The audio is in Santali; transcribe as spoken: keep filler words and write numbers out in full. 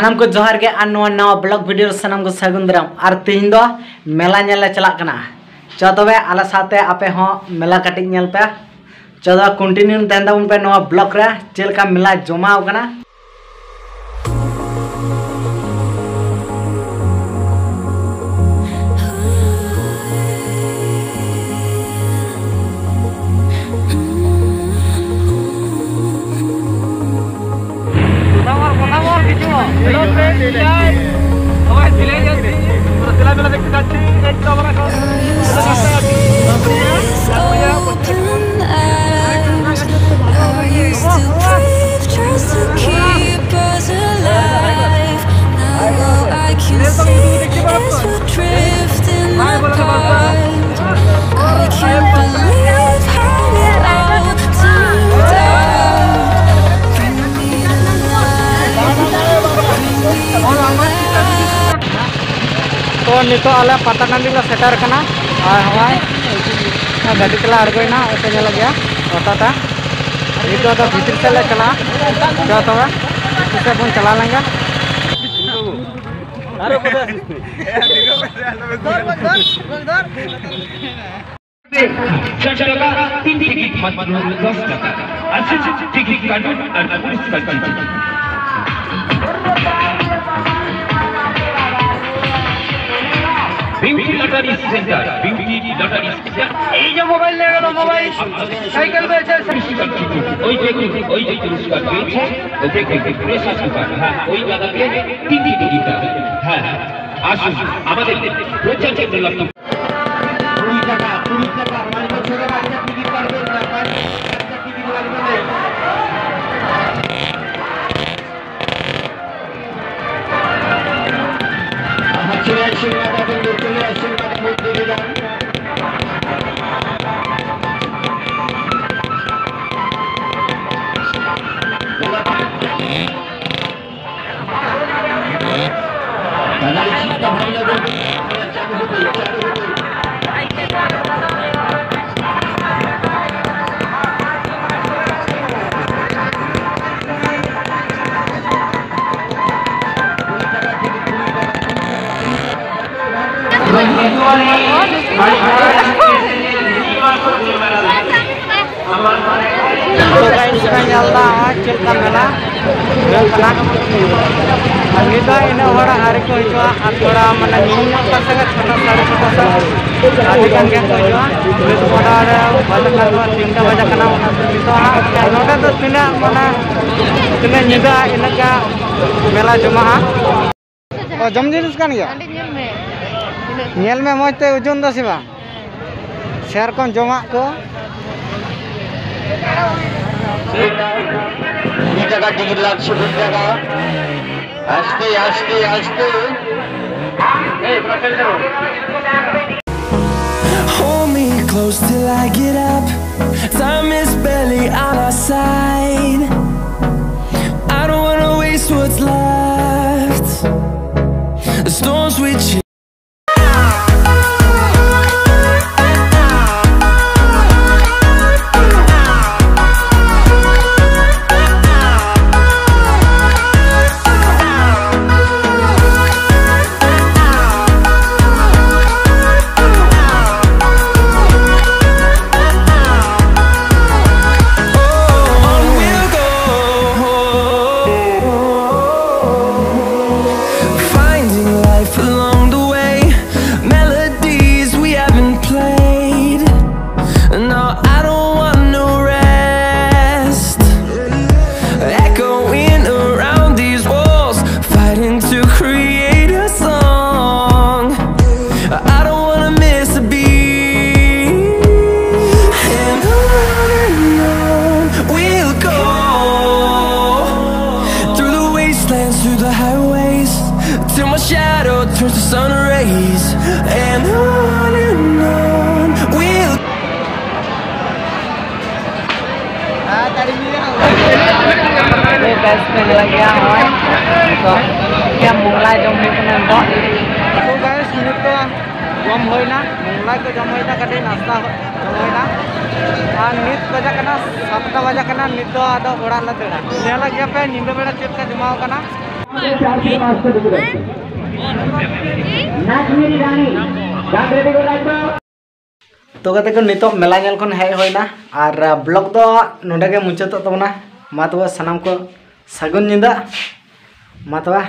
ᱥᱟᱱᱟᱢ ᱠᱚ ᱡᱚᱦᱟᱨ ᱜᱮ ᱟᱨ ᱱᱚᱣᱟ ᱱᱟᱣᱟ ᱵᱞᱚᱜ ᱵᱷᱤᱰᱤᱭᱳ ᱨᱮ ᱥᱟᱱᱟᱢ ᱠᱚ ᱥᱟᱹᱜᱩᱱ ᱫᱟᱨᱟᱢ᱾ ᱟᱨ ᱛᱮᱦᱮᱧ ᱫᱚ ᱢᱮᱞᱟ ᱧᱮᱞ ᱞᱮ ᱪᱟᱞᱟᱜ ᱠᱟᱱᱟ᱾ ᱪᱚ ᱛᱚᱵᱮ ᱟᱞᱮ ᱥᱟᱶᱛᱮ ᱟᱯᱮ ᱦᱚᱸ ᱢᱮᱞᱟ ᱠᱟᱹᱴᱤᱡ ᱧᱮᱞ ᱯᱮ᱾ ᱪᱚ ᱛᱚᱵᱮ ᱠᱚᱱᱴᱤᱱᱤᱭᱩ ᱛᱟᱦᱮᱱ ᱛᱟᱵᱚᱱ ᱯᱮ ᱱᱚᱣᱟ ᱵᱞᱚᱜ ᱨᱮ, ᱪᱮᱫ ᱞᱮᱠᱟ ᱢᱮᱞᱟ ᱡᱚᱢᱟᱣ ᱠᱟᱱᱟ᱾ ᱛᱚ ᱱᱤᱛᱚᱜ ᱟᱞᱮ ᱯᱟᱛᱟ ᱴᱟᱺᱰᱤ ᱞᱮ ᱥᱮᱴᱮᱨ ᱠᱟᱱᱟ᱾ ᱟᱨ ᱦᱚᱸᱜᱼᱚᱭ ᱜᱟᱹᱰᱤ ᱛᱮᱞᱮ ᱟᱬᱜᱚᱭᱮᱱᱟ, ᱚᱴᱳ ᱧᱮᱞᱚᱜ ᱜᱮᱭᱟ ᱯᱟᱛᱟ ᱴᱟ᱾ ᱱᱤᱛᱚᱜ ᱫᱚ ᱵᱷᱤᱛᱤᱨ ᱥᱮᱫ ᱞᱮ ᱪᱟᱞᱟᱜᱼᱟ᱾ ᱪᱚ ᱛᱚᱵᱮ ᱵᱷᱤᱛᱤᱨ ᱥᱮᱫ ᱵᱚᱱ ᱪᱟᱞᱟᱣ ᱞᱮᱱ ᱜᱮ᱾ ᱪᱟᱨ ᱴᱟᱠᱟ, ᱛᱤᱱ ᱴᱤᱠᱤᱴ ᱢᱟᱛᱨᱚ ᱫᱚᱥ ᱴᱟᱠᱟ᱾ ᱟᱨ ᱥᱤᱠᱥ ᱴᱤᱠᱤᱴ ᱠᱟᱴᱩᱱ ᱟᱨ ᱯᱩᱨᱤᱥᱠᱟᱨ ticket. Beauty lottery centre, beauty lottery centre. এই যে মোবাইল নিয়ে গেল, মোবাইল, সাইকেল বেচে। ওই দেখুন, ওই যে পুরস্কার পেয়েছে, ওই দেখুন, প্রেশার কুকার। হ্যাঁ, ওই দাদাকে তিনটি টিকিট দাও। হ্যাঁ, হ্যাঁ, আসুন, আমাদের প্রচার কেন্দ্র লক্ষ্য। কুড়ি টাকা, কুড়ি টাকা, পঞ্চাশ টাকা, একটা টিকিট কাটবেন না, পাঁচ টাকা, একটা টিকিট লাগবে না। আচ্ছা, চলে আসুন, মাতা কেন্দ্র, চলে আসুন, মাতা মন্দিরে যান। তাহলে চিন্তা ভাবনা করবেন, চালু হতে, চালু হতে। ᱛᱚ ᱜᱟᱭᱥ ᱯᱮ ᱧᱮᱞ ᱮᱫᱟ ᱱᱚᱜᱼᱚᱭ ᱪᱮᱫ ᱞᱮᱠᱟ ᱢᱮᱞᱟ ᱦᱩᱭᱩᱜ ᱠᱟᱱᱟ᱾ ᱟᱨ ᱱᱤᱛ ᱫᱚ ᱤᱱᱟᱹᱜ ᱦᱚᱲ ᱟᱹᱣᱨᱤ ᱠᱚ ᱦᱤᱡᱩᱜᱼᱟ, ᱟᱨ ᱛᱷᱚᱲᱟ ᱢᱟᱱᱮ ᱧᱤᱨ ᱧᱚᱜ ᱠᱟᱱ ᱥᱮ ᱪᱷᱚᱴᱟ ᱥᱟᱲᱮ ᱪᱷᱚᱴᱟ ᱥᱮᱫ ᱟᱹᱰᱤ ᱜᱟᱱ ᱜᱮ ᱠᱚ ᱦᱤᱡᱩᱜᱼᱟ᱾ ᱱᱤᱛ ᱢᱚᱴᱟᱢᱩᱴᱤ ᱵᱟᱡᱟᱜ ᱠᱟᱱ ᱫᱚ ᱛᱤᱱᱴᱟ ᱵᱟᱡᱟᱜ ᱠᱟᱱᱟ, ᱚᱱᱟ ᱛᱮ ᱱᱤᱛᱚᱜ ᱦᱟᱸᱜ ᱱᱚᱰᱮ ᱫᱚ ᱛᱤᱱᱟᱹᱜ ᱢᱟᱱᱮ ᱛᱤᱱᱟᱹᱜ ᱧᱤᱫᱟᱹ ᱤᱱᱟᱹᱜ ᱜᱮ ᱢᱮᱞᱟ ᱡᱚᱢᱟᱜᱼᱟ᱾ ᱚ, ᱡᱚᱢ ᱡᱤᱱᱤᱥ ᱠᱟᱱ ᱜᱮᱭᱟ? ᱦᱟᱸᱰᱮ ᱧᱮᱞ ᱢᱮ᱾ ᱛᱤᱱᱟᱹᱜ ᱧᱮᱞ ᱢᱮ ᱢᱚᱡᱽ ᱛᱮ, ᱳᱡᱚᱱ ᱫᱟ ᱥᱮ ᱵᱟᱝ? ᱦᱮᱸ᱾ ᱥᱮᱨᱚᱠᱚᱢ ᱡᱚᱢᱟᱜ ᱠᱚ᱾ ᱢᱤᱫ ᱴᱟᱠᱟ ᱴᱤᱠᱤᱴ ᱞᱟᱜ ᱥᱩᱫᱷᱩ ᱴᱟᱠᱟ᱾ ᱟᱥᱛᱮ, ᱟᱥᱛᱮ, ᱟᱥᱛᱮ᱾ Hold me close till I get up. Time is barely on our side. I don't wanna waste what's left. The storms we chase. Finding life along the way, melodies we haven't played. No, I don't want no rest. Echoing around these walls, fighting to create a song. I don't wanna miss a beat. And on and on we'll go, through the wastelands, through the highways, till my shadow turns to sun rays. And on and on we'll ᱵᱮᱥ ᱠᱚ ᱧᱮᱞᱚᱜ ᱜᱮᱭᱟ᱾ ᱱᱚᱜᱼᱚᱭ ᱱᱤᱛᱚᱜ ᱪᱮᱫ ᱢᱚᱜᱽᱞᱟᱭ ᱡᱚᱢ ᱦᱩᱭᱩᱜ ᱠᱟᱱᱟ ᱱᱤᱛᱚᱜ᱾ ᱛᱚ ᱜᱟᱭᱥ, ᱱᱤᱛᱚᱜ ᱡᱚᱢ ᱦᱩᱭᱱᱟ, ᱢᱚᱜᱽᱞᱟᱭ ᱠᱚ ᱡᱚᱢ ᱦᱩᱭᱱᱟ, ᱠᱟᱹᱴᱤᱡ ᱱᱟᱥᱛᱟ ᱡᱚᱢ ᱦᱩᱭᱱᱟ᱾ ᱟᱨ ᱱᱤᱛ ᱵᱟᱡᱟᱜ ᱠᱟᱱᱟ ᱥᱟᱛᱴᱟ ᱵᱟᱡᱟᱜ ᱠᱟᱱᱟ, ᱱᱤᱛ ᱫᱚ ᱟᱫᱚ ᱚᱲᱟᱜ ᱞᱮ ᱫᱟᱹᱲᱟ᱾ ᱧᱮᱞᱮᱫ ᱜᱮᱭᱟ ᱯᱮ ᱧᱤᱫᱟᱹ ᱵᱮᱲᱟ ᱪᱮᱫ ᱞᱮᱠᱟ ᱡᱚᱢᱟᱣ ᱠᱟᱱᱟ᱾ चार से पाँच को दिख रहे हैं। नाच मेरी रानी, राम रेड्डी को लाइट दो। ᱛᱚ ᱜᱟᱛᱮ ᱠᱚ, ᱱᱤᱛᱚᱜ ᱢᱮᱞᱟ ᱧᱮᱞ ᱠᱷᱚᱱ ᱦᱮᱡ ᱦᱩᱭᱱᱟ ᱟᱨ ᱵᱞᱚᱜ ᱫᱚ ᱱᱚᱰᱮ ᱜᱮ ᱢᱩᱪᱟᱹᱫᱚᱜ ᱛᱟᱵᱚᱱᱟ᱾ ᱢᱟ ᱛᱚᱵᱮ ᱥᱟᱱᱟᱢ ᱠᱚ ᱥᱟᱹᱜᱩᱱ ᱧᱤᱫᱟᱹ᱾ ᱢᱟ ᱛᱚᱵᱮ